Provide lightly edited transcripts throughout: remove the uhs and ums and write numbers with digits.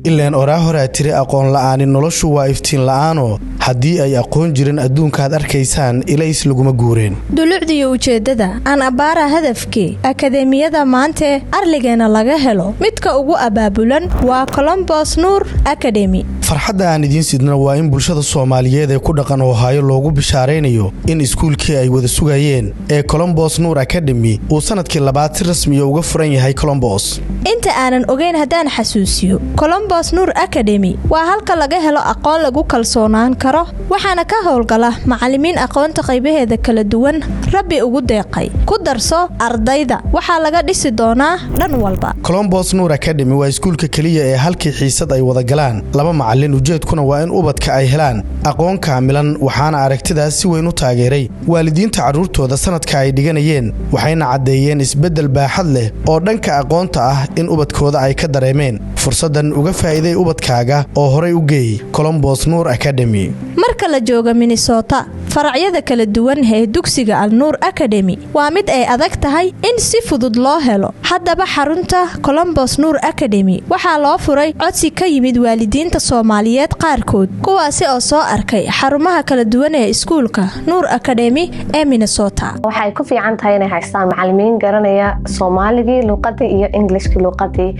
Ilaan oraa horaa tiri, aqoon la'aani noloshu waa iftiin la'aanoo haddii ay aqoon jirin adduunkaad arkaysaan ilays laguma guureen. Dulucdiiyo ujeeddada aan abbaara hadafkii akadeemiyada maantee arligeena laga helo midka ugu abaabulan waa Colombos Nuur Academy. Farxadda aan idiin sidna waa in bulshada Soomaaliyeed ee ku dhaqan Ohio loogu bishaaraynayo in iskuulkii ay wada sugayeen ee Colombos Nuur Academy uu sanadkii labaad si rasmiya uga furan yahay Colombos. Inta aanan ogeyn haddaan xasuusiyo, Colombos Nuur Academy waa halka laga helo aqoon lagu kalsoonaan karo, waxaana ka howlgala macallimiin aqoonta qaybaheeda kala duwan Rabbi ugu deeqay. Ku darso, ardayda waxaa laga dhisi doonaa dhan walba. Colombos Nuur Academy waa iskuulka keliya ee halkii xiisad ay wada galaan laba macallin. Ujeedkuna waa in ubadka ay helaan aqoon kaamilan, waxaana aragtidaas si weyn u taageeray waalidiinta carruurtooda sanadka ay dhiganayeen, waxayna caddeeyeen isbeddel baaxad leh oo dhanka aqoonta ah in ubadkooda ay ka dareemeen. Fursaddan uga faa'iiday ubadkaaga oo horay u geey Colombos Nuur Academy. Marka la joogo Minnesota, faracyada kala duwan ee dugsiga Alnuur Academy waa mid ay adag tahay in si fudud loo helo. Haddaba, xarunta Colombos Nuur Academy waxaa loo furay codsi ka yimid waalidiinta Soomaaliyeed qaarkood, kuwaasi oo soo arkay xarumaha kala duwan ee iskuulka Nuur Academy ee Minnesota. Waxay ku fiican tahay inay haystaan macalimiin garanaya Soomaaligii luuqadii iyo Englishkii luuqadii.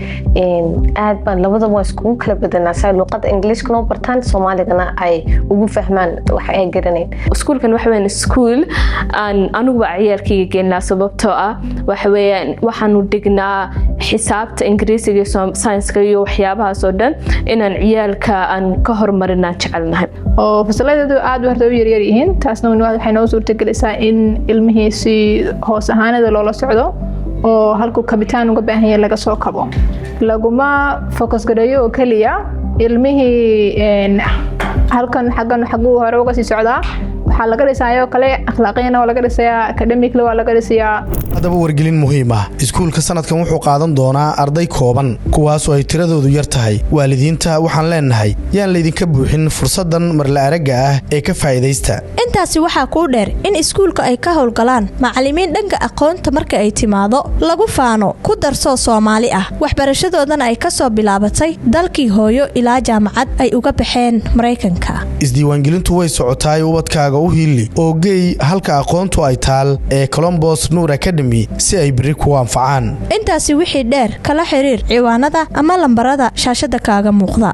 Aad baan labadaba waa iskugu kala bedelnaa si ay luuqada Englishkana u bartaan, Soomaaligana ay ugu fahmaan wax ay garanayn. Iskuulkan waxa weeyaan iskuul aan aniguba ciyaalkayga geynaa, sababtoo ah waxa weeyaan waxaanu dhignaa xisaabta, Ingiriisiga iyo saynska iyo waxyaabahaas oo dhan inaan ciyaalka aan ka horumarinaan jecelnahay. Oo fasaladeedu aad horta u yaryar yihiin, taasna waxay noo suurtagelisaa in ilmihii si hoos ahaanada loola socdo oo halkuu kabitaan uga baahan yahay laga soo kabo. Laguma focus gareeyo oo keliya ilmihii halkan xaggan xaguu hore uga sii socdaa. Waxaa laga dhisaayoo kale akhlaaqiyana waa laga dhisayaa, academically waa laga dhisayaa. Haddaba, wargelin muhiim ah: iskuulka sanadkan wuxuu qaadan doonaa arday kooban, kuwaasoo ay tiradoodu yar tahay. Waalidiinta waxaan leenahay, yaan laydinka buuxin fursaddan marla aragga ah ee ka faa'iidaysta. Intaasi waxaa kuu dheer in iskuulka ay ka howlgalaan macallimiin dhanka aqoonta marka ay timaado lagu faano, ku darsoo Soomaali ah, waxbarashadoodana ay ka soo bilaabatay dalkii hooyo ilaa jaamacad ay uga baxeen Maraykanka. Isdiiwaangelintu way socotaay, ubadkaaga u hiili oo geey halka aqoontu ay taal ee Colombos Nuur Academy si ay berri kugu anfacaan. Intaasi wixii dheer, kala xiriir ciwaanada ama lambarada shaashada kaaga muuqda.